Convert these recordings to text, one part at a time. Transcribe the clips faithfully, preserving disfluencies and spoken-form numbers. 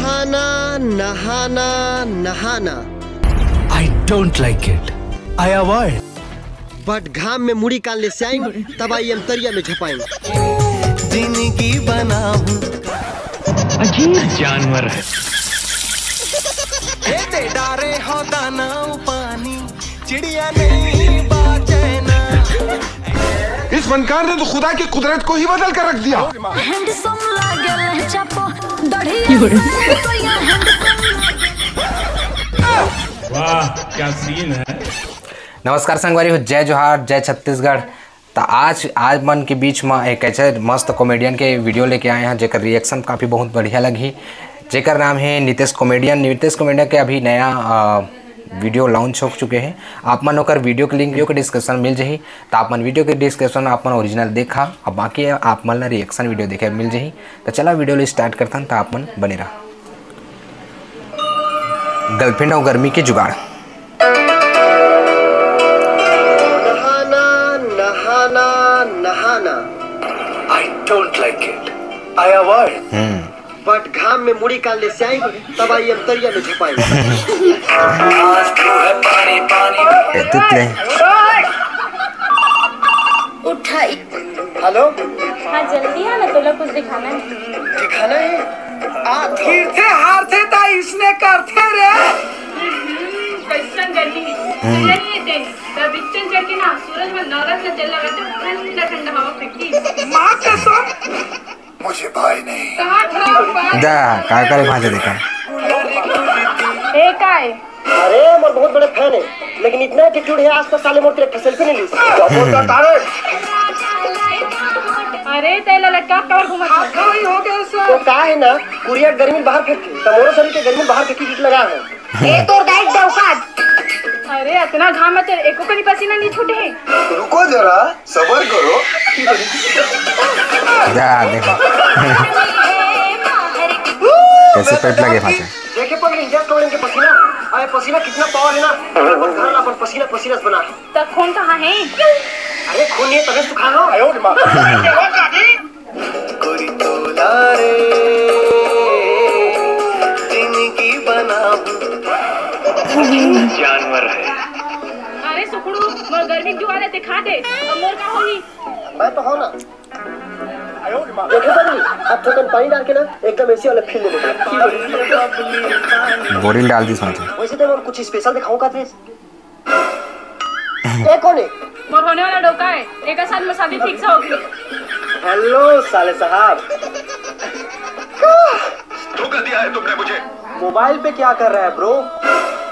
नहाना, नहाना, नहाना। I don't like it. I avoid. बट घाम में मुड़ी कान ले स्याइन, तब आई हम तरिया में झपाइन। जिंदगी बनाहूं। अजीब जानवर है। हे दे डारे हो दाना पानी, चिड़िया नहीं बाजे ना। इस फनकार ने तो खुदा की कुदरत को ही बदल कर रख दिया। Handsome लागल चपो, दढ़िया से कोई handsome लागल। वाह, क्या सीन है। नमस्कार संगवारी हो, जय जोहार, जय छत्तीसगढ़। त आज, आज मन के बीच में एक ऐसे मस्त कॉमेडियन के वीडियो लेके आए हैं, जेकर रिएक्शन काफ़ी बहुत बढ़िया लगी, जेकर नाम है नितेश कॉमेडियन। नितेश कॉमेडियन के अभी नया, अ, वीडियो लॉन्च हो चुके हैं। आप मन ओकर वीडियो के लिंक वीडियो के डिस्क्रिप्शन मिल जाही, त आप मन वीडियो के डिस्क्रिप्शन आप मन ओरिजिनल देखा, अब बाकी आप मन ला रिएक्शन वीडियो देखे मिल जाही। त चला वीडियो ला स्टार्ट करथन, त आप मन बने रहा। गर्लफ्रेंड और गर्मी के जुगाड़। नहाना, नहाना, नहाना। I don't like it. I avoid. हम्म। बट घाम में मुड़ी कान ले स्याइन, तब आई हम तरिया में झपाइन। ए, तू ले। उठाई। हेलो। हाँ, जल्दी आ ना, तोला कुछ दिखाना है। दिखाना है? आ, धीरथे हारथे ता इसने करथे रे। हम्म, कैसन गर्मी। हम्म। चलिए देख, तब बिस्तर चढ़ के ना, सूरज में नवरत्न तेल लगाते, ठंडा ठंडा हवा फेंकती। माँ कसम। मुझे भाई नहीं। कहाँ था? दा, का करे भांजे देखा? ए, काय? अरे, मोर बहुत बड़े फैन है, लेकिन इतना एटीट्यूड है, आज तक साले मोर तेरे सेल्फी नहीं ली। अरे, तेला लटका कवर घूमत है। तो का है ना, कुरिया गर्मी में बाहर फेंकी, त मोरो शरीर के गर्मी में बाहर फेंकी, किट लगा है। ए, तोर दाई के औकात। अरे, अतना घाम में तेरे एको कनी पसीना नहीं छूटे है। रुको जरा, सबर करो। जा, देखो। कैसे पेट लगे फाचे। देखे पगली, देख तो इनके पसीना। अरे, पसीना कितना पावर है ना। अपन घर ला अपन पसीना, पसीना से बना। त खून कहाँ है? अरे, खून नहीं है, तबे सुखा हो। आयो रे माँ। कोई तोला रे, जिंदगी बनाऊं। जानवर है। अरे सुखड़ू, मोर गर्मी के जुगाड़ दिखा दे, अब मोर का होही? मैं तो हो ना। देखो बनी, अब थोकन पानी डाल के ना, एकदम एसी वाला फील दे दे। बोरिंग डाल दी समझे। वैसे तो मैं कुछ स्पेशल दिखाऊं का थे। ये कौन है? मोर होने वाला डोका है, एक साथ में शादी फिक्स हो गई। हेलो साले साहब। धोखा दिया है तुमने मुझे। मोबाइल पे क्या कर रहा है ब्रो?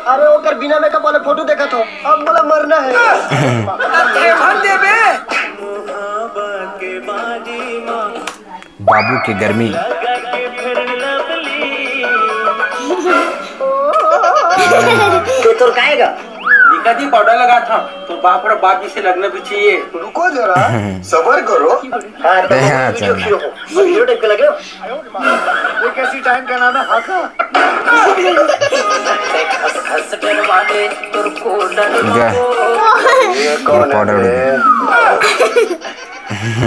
अरे ओकर बिना मेकअप वाला फोटो देखा था, अब बोला मरना है। अरे भर दे बे। बाबू के गर्मी। के तोर काएगा? दिखा दी पाउडर लगा था, तो बाप रे बाप जिसे लगना भी चाहिए। रुको जरा, सबर करो। हाँ, तो हाँ, हीरो, चल। हीरो हो। हीरो टाइप का लगे हो। ये कैसी टाइम का नाम है? हाका। हंस, हंस डरवा दे, तोर को डरवा दे। ये कौन पाउडर है?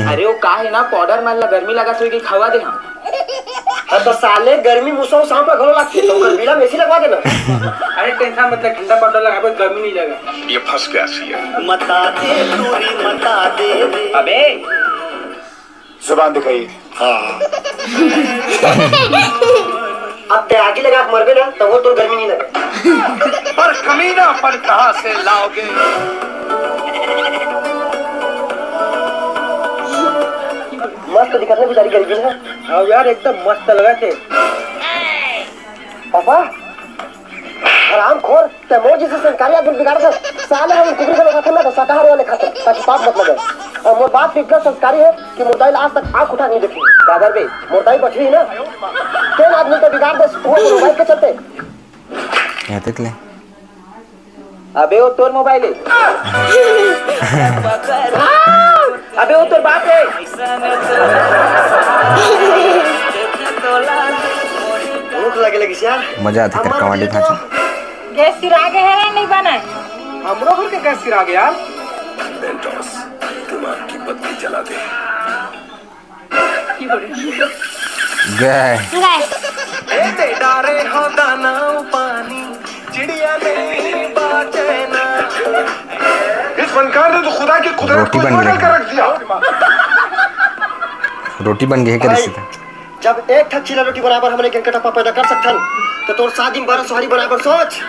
अरे वो का है ना, पाउडर मन ला गर्मी लगत होई कि खवा दे हम। हाँ तो साले गर्मी मुसौ सांप ला घलो लागथे, तो ओकर बीड़ा में एसी लगवा देना। अरे टेंशन मत ले, ठंडा पाउडर लगाबे, गर्मी नहीं लगा। ये फंस गया सीएम। मता दे तूरी मता दे रे। अबे जुबान दिखाई। हाँ। अब ते आगी लगा के मरबे ना, तो वो तोर गर्मी नहीं लगे। पर कमीनापन कहाँ से लाओगे? मस्त दिखत ना बेचारी गरीबी है। हाँ यार, एकदम मस्त लगा थे। पापा, हरामखोर, ते मोर जैसे संस्कारी आदमी बिगाड़ दे। साले हम कुकुर के खाते ना, तो शाकाहारी वाले खाते, ताकि पाप मत लगे। और मोर बाप भी इतना संस्कारी है कि मोर दाई आज तक आंख उठा नहीं देखी। काबर बे, मोर दाई बचवी ना। तेन आदमी के बिगाड़ दे, वो मोबाइल के चलते। यहाँ तक ले। अबे वो तोर मोबाइल है। अबे वो तोर बाप है। भूख लगे लगी यार। मजा आथे तेरे कवाली भाषा। गैस सिरा गे हे, नहीं बना है। हमरो घर के गैस सिरा गे यार। दिमाग की बत्ती जला दे। गए। गए। फनकार ने तो खुदा की कुदरत रोटी को बन गई। बदल कर रख दिया। रोटी बन गई है क्या भाई, रिश्तेदार? जब एक ठक चीला रोटी बराबर हमन एक कटप्पा पैदा कर सकथन, तो तोर शादी बारह सोहारी बराबर सोच,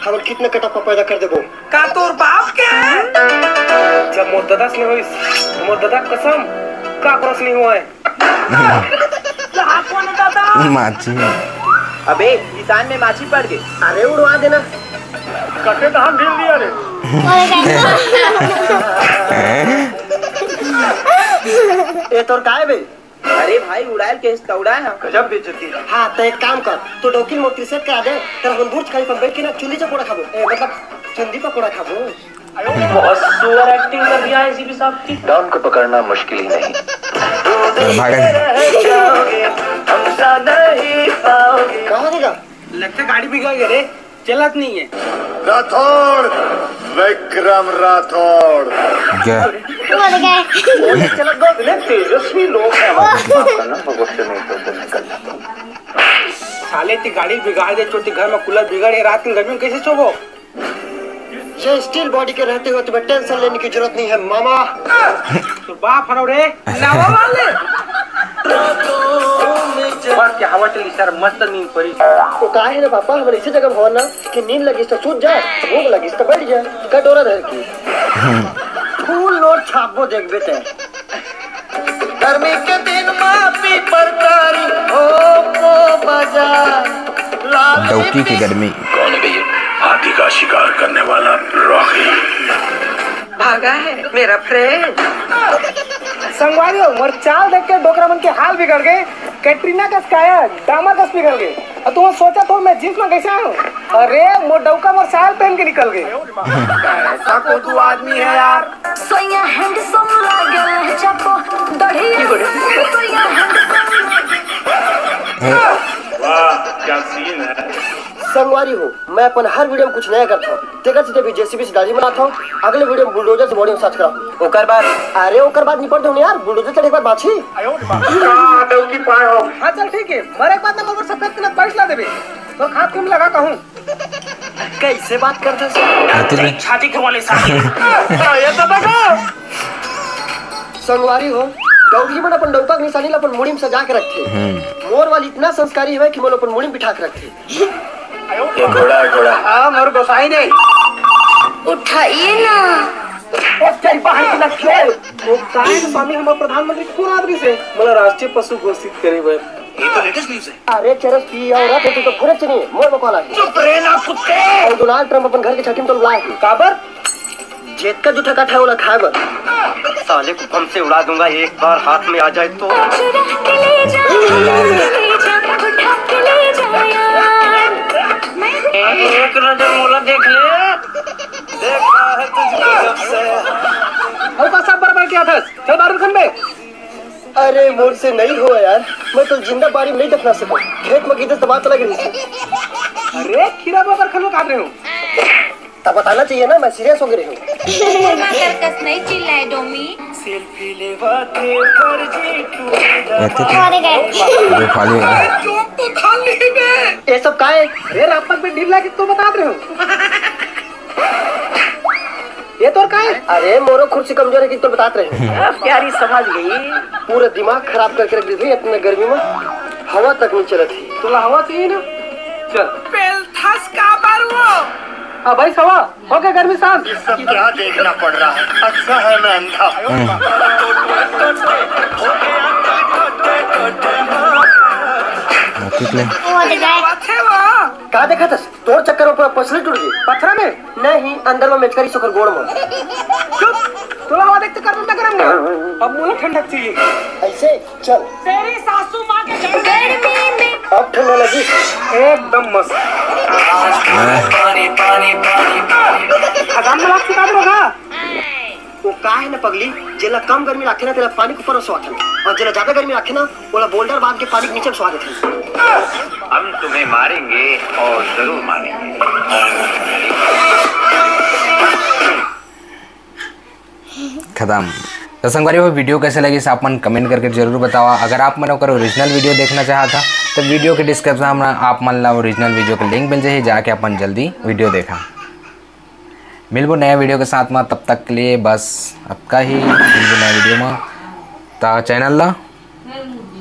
हमन कितना कटप्पा पैदा कर देबो। का तोर बाप के? जब मोर ददा से नहीं होइस, तो मोर ददा कसम, का परस नहीं हुआ है। माछी। अबे, किसान में माछी पड़ गई। अरे, उड़वा देना। कटे तो हम ढील दिया रे। ए तोर काय बे? अरे भाई, उड़ायल के त उड़ाए हम। गजब बेइज्जती। हाँ, तो एक काम कर, तू डौकी ल मोर तिरसेट करा दे, तेरा हम बुर्ज खलीफा में बैठ के ना चुंदी पकोड़ा खाबो, ए, मतलब चुंदी पकोड़ा खाबो। बहुत सुअर एक्टिंग कर दिया है एसीपी साहब की। डॉन को पकड़ना मुश्किल ही नहीं। भागल। कहाँ देगा? लगता गाड़ी बिगड़ गई रे, चलत नहीं है। राठौड़, विक्रम राठौड़। क्या? मर गए। इतने तेजस्वी लोग हैं। माफ करना, मैं गुस्से में एकदम से निकल जाता हूँ। साले ती गाड़ी बिगाड़ दे, चोटी घर में कूलर बिगड़ गए, रात की गर्मी में कैसे सोबो? ये स्टील बॉडी के रहते हुए तुम्हें टेंशन लेने की जरूरत नहीं है मामा। तो बाप हरो रे, नवा वाले। बस के हवा चली सर, मस्त नींद पड़ी। तो का है ना पापा, हमन ऐसी जगह भवन ना कि नींद लगी तो सूत जा, भूख लगी तो बैठ जा, कटोरा धर के। फूल लोर छापबो देखबे ते। गर्मी के दिन मा पीपर तारी, ओ, ओ, बजा, लाल डौकी की गर्मी। कौन है भैया? हाथी का शिकार करने वाला रॉकी। भागा है मेरा फ्रेंड। संगवारी हो, मोर चाल देख के डोकरा मन के हाल बिगड़ गए। कैटरीना कस काया, डामर कस पिघल गए। और तुम सोचा तो मैं जींस में कैसे आया हूँ? अरे, मोर डौका मोर साल पहन के निकल गए। ऐसा कौन तू आदमी है यार? सैया हैंडसम लागल है चापो, दढ़िया। सैया हैंडसम लागल। वाह, क्या सीन है। संगवारी हो, मैं अपन हर वीडियो में कुछ नया करता हूँ। तेकर से अभी जेसीबी से दाढ़ी बनाता हूँ, अगले वीडियो में बुलडोजर से बॉडी मसाज कराऊँ। ओकर बाद? अरे, ओकर बाद निपट दो यार, बुलडोजर चढ़े के बाद बाछी। का डौकी पाए हो? हाँ, चल ठीक है, मरे के बाद ना मोर सफेद कलर पैंट ला देबे, तो खाद क्यों लगा कहूँ? कैसे बात करता है? आते रे। छाती के वाले साथी। ये तो देखो। संगवारी हो, डौकी मन अपन डौका के निशानी ला अपन मुड़ी में सजा के रखथे। हम्म। मोर वाली इतना संस्कारी हवे कि मोला अपन मुड़ी में बिठा के रखथे। ये घोड़ा है, घोड़ा। हाँ, मोर गोसाई नहीं। उठाइए ना। ओ तेरी बहन की लड़की है। वो काहे के स्वामी हमर प्रधानमंत्री कोन आदमी से? मोला राष्ट्रीय पशु घोषित करे बर। ये तो लेटेस्ट न्यूज़ है। अरे चरस पी और रात तू तो पूरे चनी मोर बकवाला है। चुप रे ना कुत्ते। और डोनाल्ड ट्रंप अपन घर के छठी में तो बुलाए। काबर? जेतका जूठा काठा है, ओला खाए बर। साले को बम से उड़ा दूंगा, एक बार हाथ में आ जाए तो। एक नजर मोला देख ले। देखा है तुझको जब से। और का सब बराबर क्या था? चल बारूद खान बे। अरे, मोर से नहीं हुआ यार, मैं तो जिंदा बारी में नहीं दफना सकूं। खेत में गिद्ध दबा चला गई। अरे, खीरा बराबर खान काट रहे हो। तब बताना चाहिए ना, मैं सीरियस हो गई हूँ। सर्कस नहीं चिल्लाए डोमी। सेल्फी लेवा के फर्जी टूटा। अरे गए। अरे फाली। जोक तो खा ली बे। ये सब का है? ये रात तक में ढील लाके तो बता रहे हो। ये तोर का है? अरे मोरो खुर्सी कमजोर है कि तो बतात रहे। प्यारी समझ गई। पूरा दिमाग खराब करके रख दी थी इतने गर्मी में, हवा तक नहीं चलत थी। तोला हवा चाहिए ना? चल। पेलथस का बारू हो? हाँ भाई सवा, हो गया गर्मी सांस। ये सब क्या देखना पड़ रहा है? अच्छा है मैं अंधा। हम्म। ठीक ले। वो तो गए। बात है वो। का देखा था? तोर चक्कर में पूरा पसली टूट गई। पथरा में? नहीं, अंदर में मेचकरी सुकर गोड़ में। चुप! तोला हवा देख चक्कर में गरम नहीं। अब मुंह ठंडक चाहिए। ऐसे? चल। तेरी सासू माँ के घर में। अब ठंडा लगी। एकदम मस्त। पानी, पानी, पानी, पानी। खजान में लाग सिखा दे होगा। वो का है ना पगली, जेला कम गर्मी लागथे ना, तेला पानी के ऊपर में सुआथन, और जेला ज्यादा गर्मी लागथे ना, ओला बोल्डर बांध के पानी के नीचे में सुआ देथन। हम तुम्हें मारेंगे और जरूर मारेंगे। खत्म। तो संगवारी हो, वीडियो कैसे लगिस आप मन कमेंट करके जरूर बतावा। अगर आप मन ओकर ओरिजिनल वीडियो देखना चाहत हा तो वीडियो के डिस्क्रिप्शन में आप मन ला ओरिजिनल वीडियो के लिंक मिल जाही, जाके अपन जल्दी वीडियो देखा। मिलबो नया वीडियो के साथ में, तब तक के लिए बस अतका ही। मिलबो नया वीडियो में, त चैनल ला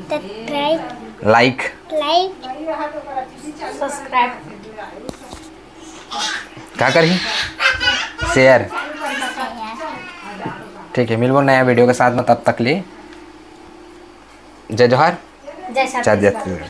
सब्सक्राइब, लाइक, लाइक, सब्सक्राइब। का करही, शेयर। ठीक है, मिलबो नया वीडियो के साथ में, तब तक के लिए जय जोहार, जय जय छत्तीसगढ़। छत्तीसगढ़।